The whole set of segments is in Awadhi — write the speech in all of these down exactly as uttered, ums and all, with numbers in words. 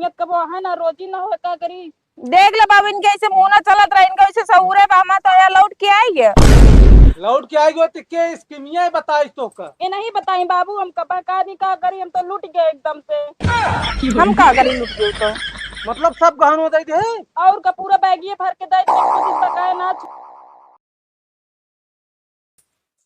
कबो है ना, रोजी ना होए, का करी? देख ले बाबू, इनके ऐसे मुंह ना चलत रहे, इनके ऐसे सहूरे बा, हमार तो यहाँ लौट के आई है। लौट के आई गो तो के स्कीमिया बताई तो का? ये नहीं बताई बाबू, हम कब का नहीं का करी, हम तो लूट गए एकदम से। हम का करी लूट गए तो? मतलब सब गहनो दे दे? और का पूरा बैगिए भर के दे दे, कुछ बकाया ना।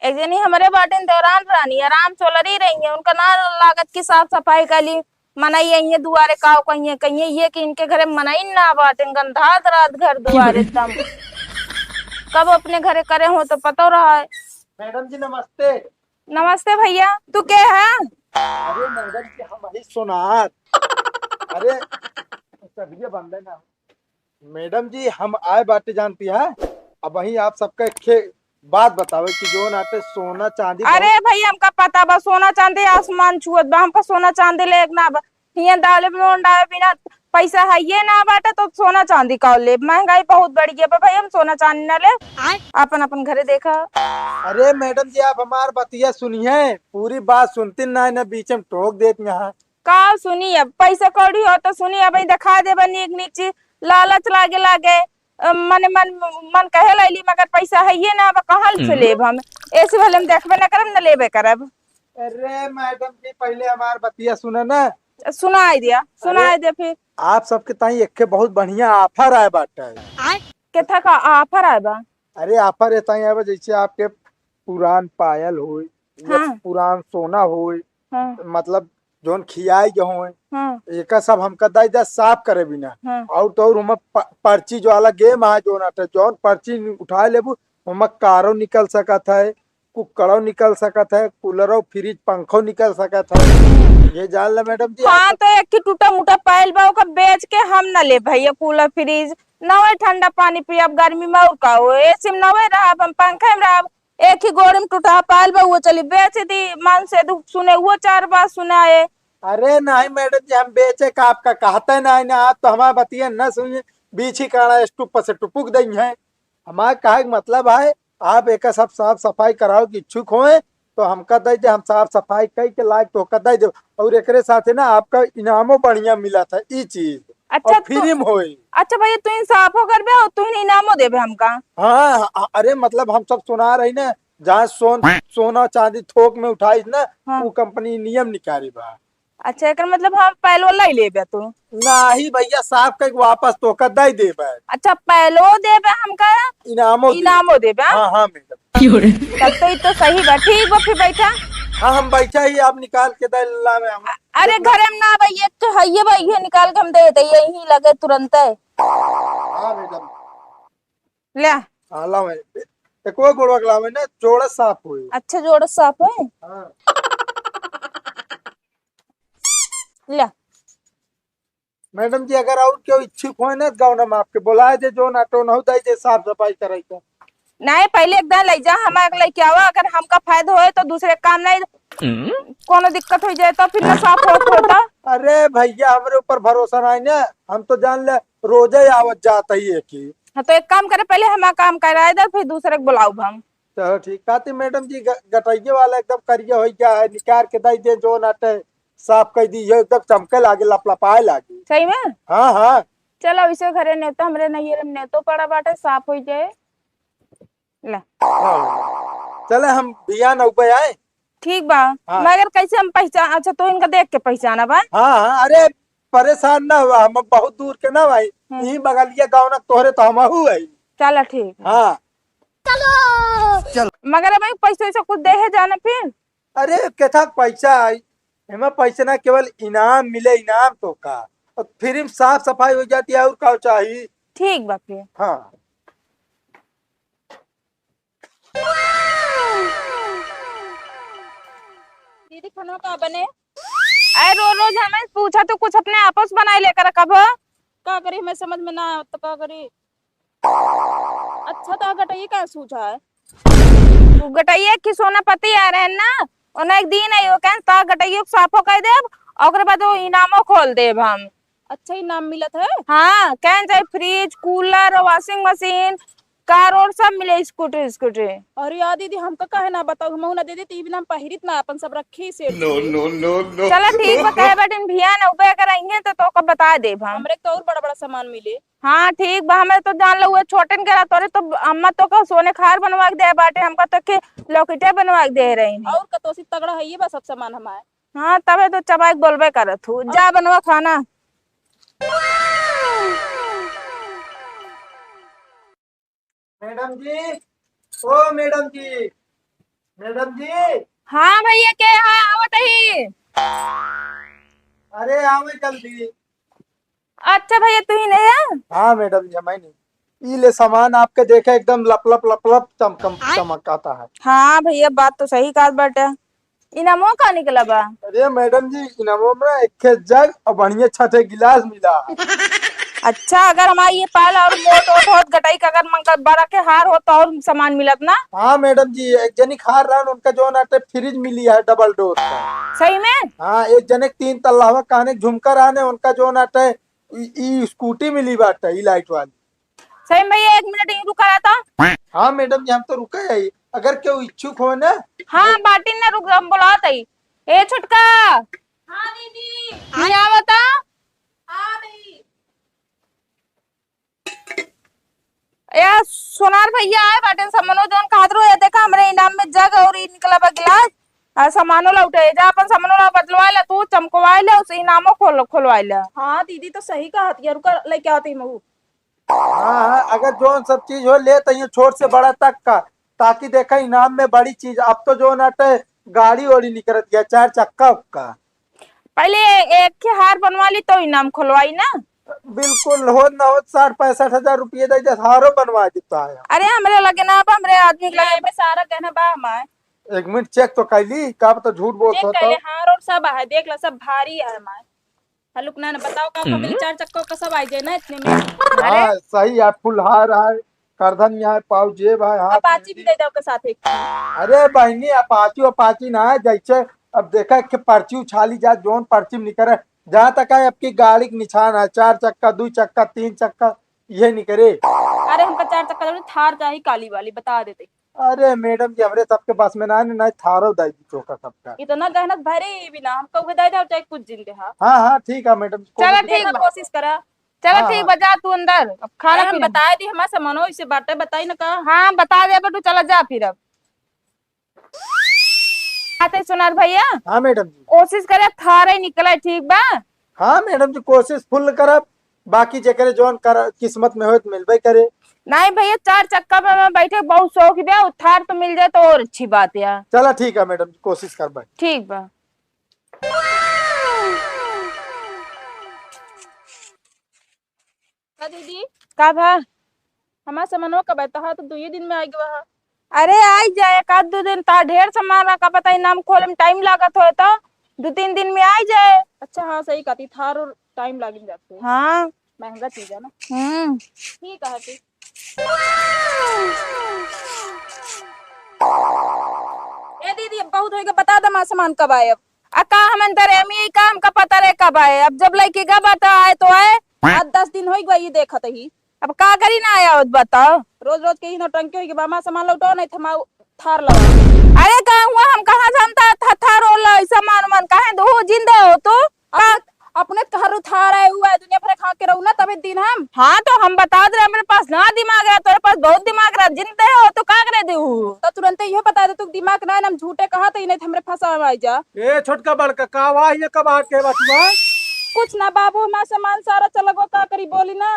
एक जनी हमरे बाटिन देवरान रानी आराम चोलरी रही है, उनका ना लागत की साफ सफाई कइली, मनई अइहे दुआरे काव कहिए, कहिए ये कि इनके घरे मनई ना बाटिन, गंधात रात घर दुआरे एकदम। कब अपने घरे करे हो तो पतो रहा है। मैडम जी नमस्ते। नमस्ते भैया, तू के है? अरे मैडम जी हम वही सोनार। अरे सर ये बंदे ना। मैडम जी, हम आए बाटे जानती है, अब वहीं आप सबका एक ठे बात बतावे कि जो नाटे सोना चांदी अरे बहुत भैया, हमका पता बा, सोना चांदी आसमान छुअत बा, हमका सोना चांदी लेक ना बा। हियां दाले में ओंडाए बिना पैसा है ये ना बाटे, तो सोना चांदी का लेब? महंगाई बहुत बढ़ गया बा भैया, हम सोना चांदी ना लेब। आय। अपन, अपन घरे देखा। अरे मैडम जी, आप हमार बतिया सुनिए, पूरी बात सुनती ना, ना बीच में टोक देत यहाँ। का सुनी, अब पैसा कौड़ी हो तो सुनी, अब देखा देबा नीक नीक चीज, लालच लागे लागे, अ, मन, मन, मन कहे लैली, मगर पैसा है ये ना, अब कहाँ से हम्म। लेब हम? ऐसे भले हम देखबे ना करब, ना लेबे करब। अरे मैडम जी, पहले हमार बतिया सुने ना। सुनाई दिया, अरे, सुनाई दिया फिर। आप सबके ताई एक बहुत बढ़िया offer आए बाटे। आय? केथा का offer आए बा? अरे offer ये ताई आए बा, जैसे आपके पुरान पायल होई, या हाँ। पुरान सोना होई, हाँ। मतलब जौन खियाई गए होए, हाँ। एका सब हमका दे दे साफ करे बिना। हाँ। और तो और हमें प-, पर्ची जो वाला game है, जौन आटे, जौन पर्ची उठा लेबू, हमें कारो निकल सकत है, कुकड़ो निकल सकत है, कूलरो, फ्रिज, पंखो निकल सकत है। ये जान ले मैडम जी, हाँ, आप तो एक ही टूटा मुटा पायल बा, ओका बेच के हम ना ले भैया, कूलर, फ्रिज, नवे ठंडा पानी पियब गर्मी में, और का हो, एसी में नवे रहब, हम पंखे में रहब, एक ही गोड़ी में टूटा पायल बा, वो चली बेच दी, मन से दुख सुने, वो चार बात सुनाए। अरे नहीं मैडम जी, हम बेचे का आपका कहते नहीं ना, आप तो हमारा बतिया न सुनिए, बीच ही काड़ा स्टूप पर से टुपुक दई हैं। हमार कहे के मतलब है, आप एका सब साफ सफाई करावे के इच्छुक होए, तो हमका दे दे, हम साफ सफाई कई के लायक तो का दे दे। और एकरे साथे ना आपका इनामो बढ़िया मिलत है, ई चीज। अच्छा, और तू, फ्री में होई। अच्छा भैया, तू ही साफो करबे और तू ही इनामो देबे हमका? हाँ, हाँ, अरे मतलब हम सब सोनार ही ना, जहाँ सोन, सोना चांदी थोक में उठाई ना, हाँ। वो कंपनी नियम निकारी बा। अच्छा, एकर मतलब हम पैलो लई लेबे तू? नाही भैया, साफ कइके वापस तोहका दे देबे। अच्छा, पैलो देबे हमका? इनामो देबे। इनामो देबे, हाँ? हाँ, हाँ, मैडम। तब तो ई तो सही बा। ठीक बा, फिर बैठा। हाँ, हम बैठा ही, आप निकाल के दे लावे हम। अ-, अरे, घरे में ना बा, ये तो हइये बा, ये निकाल के हम दे दे, यहीं लगे तुरंते। हाँ, मैडम। ले। हाँ, लावे। एको गोड़वा के लावे ना, जोड़ा साफ होई। अच्छा, जोड़ा साफ होई? हाँ। ले। मैडम जी, अगर और केहू इच्छुक होए ना, तो गौना में आपके बुलाए दे, जो ना तो नहु दे दे, साफ सफाई करे के। नहीं, पहले एक दिन ले जा, हम एक लेके आवा, अगर हमका फायदा होए तो दूसरे काम नहीं, हम्म। कोनो दिक्कत हो जाए तो फिर ना साफ होत होता। अरे भैया, हमरे ऊपर भरोसा नहीं ना, हम तो जान ले रोजे आवत जात ही एक ही। हाँ, तो एक काम करे, पहले हमार काम कराए दे, फिर दूसरे के बुलाउब हम। चलो ठीक। काती मैडम जी, ग-, गटइये वाला एकदम करिया होइ गया है, निकार के दई दे, जो नाटे साफ कर दी, ये एकदम चमके लागे, लपलपाए लागे। सही में? हाँ, हाँ। चलो, इसे घरे नेतो, हमरे नैहरे में नेतो पड़ा बाटे, साफ होइ जाए। ले। हाँ। चले, हम बियान अउबे आए। ठीक बा। हाँ। मगर कैसे हम पहचान, अच्छा, तो इनका देख के पहचाना बा? हाँ, हाँ, अरे, परेशान ना हुआ, हम बहुत दूर के ना भाई, हम्म। यही बगलिया गाँव ना तोहरे तो हमहू है। चला ठीक। हाँ। चलो। चलो। मगर हमें पैसे वैसे कुछ दे है जाना फिर? अरे, केथा पैसा आई? एमा पैसे ना, केवल इनाम मिले, इनाम तो का। और फ्री में साफ सफाई हो जाती है, और का चाहिए? ठीक बा फिर। हाँ। दीदी, खाना का बने? अरे, रोज रोज हमें पूछा, तू कुछ अपने आपस बनाए लेकर कब? का करी, हमें समझ में ना आवत, तो का करी? अच्छा, तो गटई का सूझा है? वो गटइया की सोनापति आ रहे हैं ना, उन्हें एक दिन आई, वो कहन, "ता गटइयो के साफो कर देब, और ओकरे बाद वो इनामो खोल देब हम।" अच्छा, इनाम मिलत है? हाँ, कहन चाहे फ्रिज, कूलर, वॉशिंग मशीन, कार और सब मिले, स्कूटी, स्कूटी। अरे यार दीदी, हमका काहे ना बताऊ, हमहू ना दे देती, ई बिना हम पहिरित ना, अपन सब रखी से। No, no, no, no। चला ठीक बा, कहे बाटिन भिया ना उबे अगर आइहें तो तोका बता देब हम। हमरे तो और बड़ा बड़ा सामान मिले। हाँ ठीक बा, हमें तो जान लो हुए छोटन के रहा, तोरे तो अम्मा तो का सोने खार बनवा के दे बाटे, हमका तो के लॉकेटे बनवा के दे रही। और का तो सी तगड़ा है ये बा सब सामान हमारे। हाँ, तबे तो चबाई के बोलबे करत हूँ। जा बनवा खाना। मैडम जी, ओ मैडम जी, मैडम जी। हाँ भैया, के है? आवत ही। अरे आवे जल्दी। अच्छा भैया, तू ही नहीं है? हाँ मैडम जी, मैं नहीं। ई ले सामान आपके देखे एकदम लप लप लप लप चमकम चमकाता है। हाँ भैया, बात तो सही कहत बाटे। इनामो का निकला बा? अरे मैडम जी, इनामो में एक ठे जग और बढ़िया छठे गिलास मिला। अच्छा, अगर हमारी ये पाल और मोट ओट होत गटई का अगर मंगल बड़ा के हार होत तो और सामान मिलत ना? हाँ मैडम जी, एक जनी के हार रहन, उनका जो नाटे फ्रिज मिली है डबल डोर का। सही में? हाँ, एक जने के तीन तल्ला हवा कहने के झुमका रहने, उनका जो नाटे ई, ई स्कूटी मिली बाटे, ई लाइट वाली। सही में भैया, एक मिनट यहीं रुका रहा था। हाँ मैडम जी, हम तो रुके ही। अगर केहू इच्छुक हो ना। हाँ, बाटिन ना, रुक, हम बुलावत ही। ए छोटका। हाँ दीदी। नहीं आवता? आ रही। ए सोनार भैया आए बाटिन, सामानो जौन कहत रहो, ये देखा हमरे इनाम में जग और ई निकला बा गिलास। आ सामानो लौटे, जा अपन सामानो ला बदलवा ले, तू चमकवा ले, उसे इनामो खोल, खोलवा ले। हाँ दीदी, तो सही कहत है, रुका लेके आवत ही महू। हाँ, हाँ, अगर जौन सब चीज हो, ले तइयो छोट से बड़ा तक का, ताकि देखा इनाम में बड़ी चीज। अब तो जौन आटे गाड़ी ओड़ी निकरत गया, चार चक्का उक्का। पहले एक के हार बनवा ली तो इनाम खोलवाई ना। बिल्कुल, होत ना होत साठ पैंसठ हजार रुपये दे दे, हारो बनवा देता है। अरे हमरे लगे ना, अब हमरे आदमी के लगे। में सारा गहना बा हमार। एक मिनट चेक तो कैली, का पता झूठ बोलत हो तो। कैले, हार और सब है, देख ला, सब भारी है हमार। हलुक ना, ना बताओ का, हम्म। पब्लिक चार चक्का का सब आई जाए ना इतने में। अरे हाँ, सही है, फुलहार है, करधन में है, पाव जेब है, हाथ में अपाची भी दे दो के साथ एक। अरे बहनी, अपाची अपाची ना है, जैसे अब देखा कि पर्ची उछाली जा, जौन पर्ची में निकरे, जहाँ तक है आपकी गाड़ी के निशान है, चार चक्का, दो चक्का, तीन चक्का, ये निकरे। अरे हमका चार चक्का जरूरी, थार चाही काली वाली, बता देते। अरे मैडम जी, हमरे सबके बस में ना, ना थारो दाई दी चौका सबका। इतना गहनत भरे ही भी ना, हमका उहे दाई दे, चाहे कुछ जिन दे, हाँ। हाँ, हाँ, ठीक है मैडम जी, चलो कोई ठीक बा। कोशिश करा। चलो हाँ, ठीक हाँ। बा, जा तू अंदर, अब खाना अरे हम पीना। बताए दी, हमारे सामानो इसे बाटे, बताई ना का। हाँ, बता दे बेटू, चला जा फिर अब। आते सुनार भैया। हाँ मैडम जी। कोशिश करे थारे निकले, ठीक बा? हाँ मैडम जी, कोशिश फुल करब, बाकी जेकरे जौन कर, किस्मत में होए तो मिलबे करे। नहीं भैया, चार चक्का में मैं बैठे बहुत शौक बा, थार तो मिल जाए तो और अच्छी बात है। चला ठीक है मैडम जी, कोशिश करबे। ठीक बा। का दीदी? का भा? हमार सामानवा कब आए? तहार तो दुइये दिन में आ गवा है। अरे आई जाए, एक आध दो दिन, ता ढेर सामान रखा, पता ही नाम खोले में टाइम लागत होए तो दो तीन दिन में आई जाए। अच्छा, हाँ, सही कहती, थार और टाइम लागिन जाते। हाँ। महंगा चीज है ना। हम्म। ठीक है फिर। ए दीदी, अब बहुत होइगा, बता दे हमार सामान कब आए अब। आ का हम अंतर्यामी है का, हमका पता रहे कब आए? अब जब लइके का बात आए तो आए। आज दस दिन होइगा ये देखत ही। अब का करी ना आया होत बताओ। रोज रोज के ही नौटंकी होइगा, बामा सामान लौटाओ नहीं थमा थार लगा। अरे का हुआ, हम कहाँ जानता था थार होला ऐसा मान मान काहे दो जिंदा हो तो? का अपने, अपने घर उधार आए हुआ है, दुनिया भर खा के रहू ना, तबे दिन हम। हाँ, तो हम बता दे रहे, हमरे पास ना दिमाग रहा, तोरे पास बहुत दिमाग रहा, जिनते हो तो का करे देहू? तो तुरंते इहो बता दे, तू दिमाग ना है, हम झूठे कहा तो ही नहीं, हमरे फंसा में आई जा। ए, छोटका बड़का, का वाह ये कब आके बचुआ? कुछ ना बाबू, हमार सामान सारा चला गो, का करी बोली ना।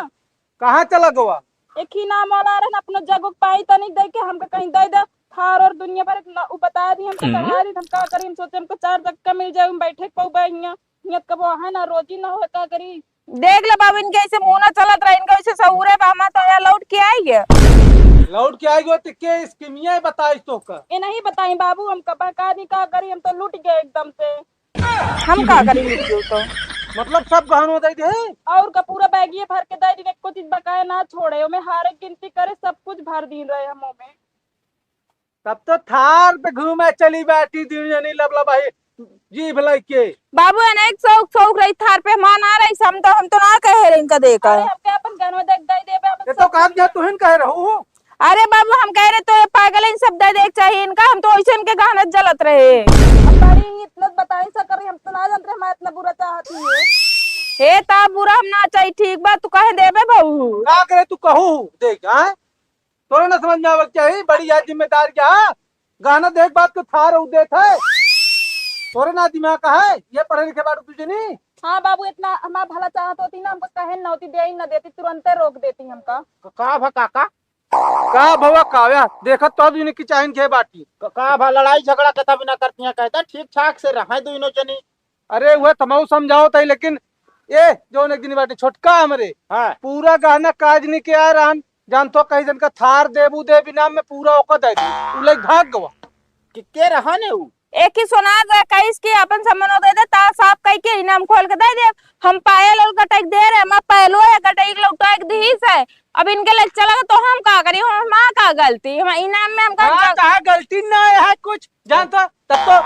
कहाँ चला गवा? एक ही नाम वाला रहन, अपनो जगो के पाई तनिक दे के हमके कहीं दे दे, थार और दुनिया भर के न-, उ बता दी, हमके हम्म। चढ़ा दी, हम का करी, हम सोचे हमको चार चक्का मिल जाए, हम बैठे के पउबे हियाँ। नियत कबो आहे ना, रोजी ना होए, का करी? देख ले बाबू, इनके ऐसे मुंह ना चलत रहे, इनके ऐसे सहूरे बा, हमार तो यहाँ लौट के आई है। लौट के आई गो तो के स्कीमिया बताइस तो का? ए नहीं बताई बाबू, हम कब का दी, का करी, हम तो लूट गए एकदम से। हम का करी लूट गए तो? मतलब सब गहनो दे दे? और का पूरा बैगिए भर के दे दी, एको चीज बकाया ना छोड़े, ओमे हारे गिनती करे, सब कुछ भर दीन रहे हम ओमे। तब तो थार पे घूमे चली बैठी दुनिया नहीं लबला भाई, जीभ लइके। बाबू, अनेक शौक, शौक रही थार पे, हमार ना रही, हम तो, हम तो ना कहे रहे इनका देखा। अरे, हमके अपन गहनवा देख दे देबे, हम ये तो सब कहा गया, तुहिन कहे रहू। अरे बाबू, हम कह रहे तो ये पागल है, इन सब दे दे के चाहिए इनका, हम तो वैसे इनके गहना जलत रहे। अब बड़ी इतना बताई सा करी, हम तो ना जानते हमारा इतना बुरा चाहती है। हे ता बुरा हम ना चाहिए, ठीक बा, तू कहे देबे बहू। का करे तू कहू, देख, हाँ? तोरे ना समझ में आवे के चाही, बड़ी यार जिम्मेदार क्या? गहना देख बात को थार उ देत है। तोरे ना दिमाग का है, ये पढ़े लिखे बारू तू जनी। हाँ बाबू, इतना हमारा भला चाहत होती ना, हमको कहे न होती, दे ही न देती, तुरंते रोक देती हमका। क-, का भा काका? का भवा काव्या, देखत तो दुनो की चाइन के बाटी। क-, का भा लड़ाई झगड़ा कथा भी ना करती हैं, कहता ठीक ठाक से रहे दुनो जनी। अरे, उहे त हमहू समझावत हई, लेकिन ए, जौन एक दिन बाटे छोटका हमरे, हाँ। पूरा गहना काजनी के आए रहन, जान तो कहीं जन का थार देबू दे बिना में पूरा ओकर दे दी। उ लइक भाग गवा। कि के रहन है उ? एक ही सोनार रहे, कहिस कि अपन समनो दे दे, ता साफ कह के इनाम खोल के दे दे। हम पायल और गटक दे रहे, हम पायलो है, गटक लौटा के दीस है। अब इनके लइक चला गए तो हम का करी? हम, हमार का गलती? हम इनाम में हमका हाँ, गल- कहा गलती ना है कुछ। जानता, तब तो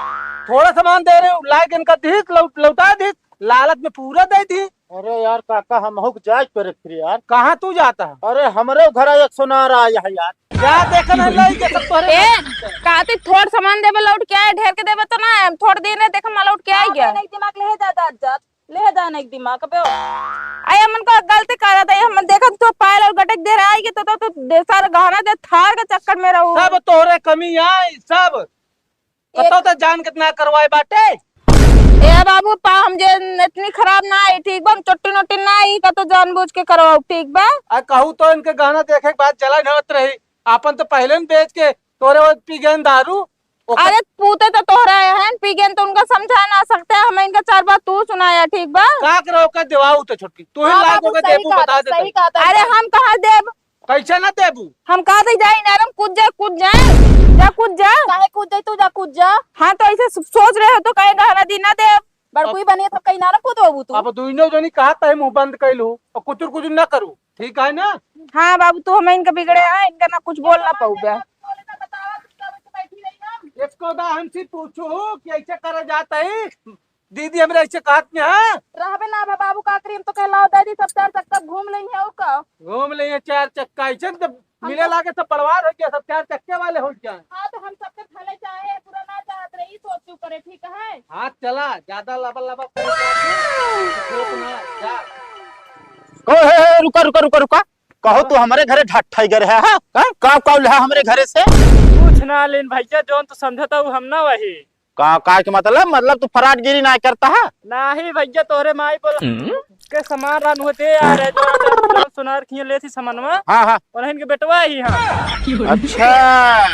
थोड़ा सामान दे रहे हो, लाइक इनका दीस, लौट-, लौटा दीस, लालच में पूरा दे दी। अरे यार काका, हमहू के जाए के पड़े फिर यार। कहाँ तू जाता है? अरे हमरे घर एक सोनार आया है यार। जा देखन है, लई के सब तोहरे ए, कहती थोड़ सामान देबे लौट के आए, ढेर के देबे तो ना, हम थोड़ दिन रहे, देखम लौट के आई हाँ, गया। नहीं दिमाग ले जा, जा, जा, ले जा, नहीं दिमाग बे। अरे हमन को गलती करत है, हम देखत तो पायल और गटक दे रहा है कि तो, तो, तो दे सारे गहना दे थार के चक्कर में रहू। सब तोहरे कमी आई, सब। एक बताओ तो जान कितना करवाए बाटे? ए बाबू, पा हम जे इतनी खराब ना आई, ठीक बा? हम चोट्टी नोट्टी ना आई, का तो जानबूझ के करवाऊ, ठीक बा? आ कहू तो इनके गहना देखे के बाद चला न होत रही, आपन तो पहले न बेच के तोरे वो पी गए दारू। ओकर अरे पूते तो तोहरा है, पी गए तो उनका समझा ना सकते, हमें इनका चार बात तू सुनाया, ठीक बा? का करो का देवाऊ तो छोटकी, तू ही हाँ लाख बाबू, होके सही देबू, कहा बता था, दे सही तनी। कहा था अरे एकदम। हम कहाँ देब? कैसे ना देबू? हम कहा थे, जा इनारम कूद जा, कूद जा, जा कूद जा। काहे कूद जाई तू, जा कूद जा। हाँ, तो ऐसे सो-, सोच रहे हो तो कहे गहना दी ना देब। बड़कुई अब बने तो कहीं इनारम कूद बाबू तू। अब दुइनो जनी कहा तहे मुंह बंद कैलू और कुचुर कुचुर ना करू, ठीक है ना? हाँ बाबू, तू हमें इनका बिगड़े है, इनका ना कुछ बोल ना पाऊ बे। इसको दा हमसे पूछू कि ऐसे करा जाता है? दीदी, हमरे ऐसे कहत में, हाँ? रहबे ना बा बाबू, का करी, हम तो कहे लाओ दे दी, सब चार चक्का घूम लेंगे, और का? घूम लेंगे चार चक्का, ऐसे न जब हम मिले तो लागे सब बड़वार हो गया, सब चार चक्के वाले हो जाए। हाँ, तो हम सबके भले चाहे, बुरा ना चाहत रहे, ई सोच तू करे, ठीक है? हाँ, चला, ज्यादा लबा लबा करे, खेत ना, जा। कहो, हे, हे, रुका, रुका, रुका, रुका। कहो, हाँ। तू हमरे घरे ढट्ठाई करे है, हाँ? हाँ? का, का लेहा हमरे घरे से? कुछ ना लेन भैया, जौन तू समझता हूँ, हम ना वही। का, का के मतलब? मतलब तू फराटगिरी ना करता है? नाही भैया, तोहरे माई बोल हम्म? के सामान रान होते आ रहे, जो, जो, जो सुनार खिए ले थी सामानवा। हाँ, हाँ। उन्हन के बेटवा ही हम। अच्छा।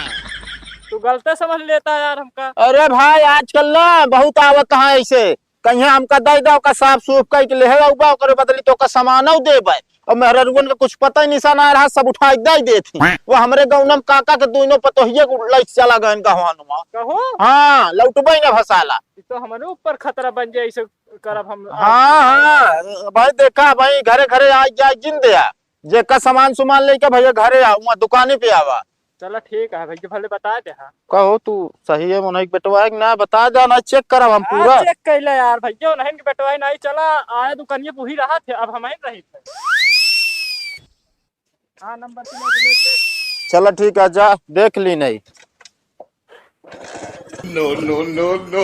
तू गलते समझ लेता यार हमका। अरे भाई, आजकल ना बहुत आवत है ऐसे, कहीं हमका दे दो, का साफ सूफ कह के ले है, उबा ओकरे बदली तो का सामानो देबे। और मेहररुअन के कुछ पता ही निशाना रहा, सब उठा के दे देत ही। वो हमरे गौनम काका के दोनों पतोहिए के लइस चला गए गहवानुआ। कहो? हाँ, लौटबे न भसाला। ई तो हमरे ऊपर खतरा बन जाए, ऐसे करब हम। हाँ, हाँ, भाई देखा, भाई घरे घरे आ जाए जिन दे आ। जेका सामान सुमान लेके भैया घरे आ, वहाँ दुकाने पे आवा। चला ठीक है भैया, भले बता दे। हाँ। कहो तू सही है, मनई के बेटवा है कि ना, बता दे ना, चेक करब हम हाँ, पूरा। चेक कैले यार भैया, नहीं के बेटवा ही नहीं, चला आए दुकानिए पे ही रहा थे, अब हम ही रही थे। हाँ, नंबर तीन के लिए चेक। चला ठीक है, जा देख ली नहीं। No, no, no, no।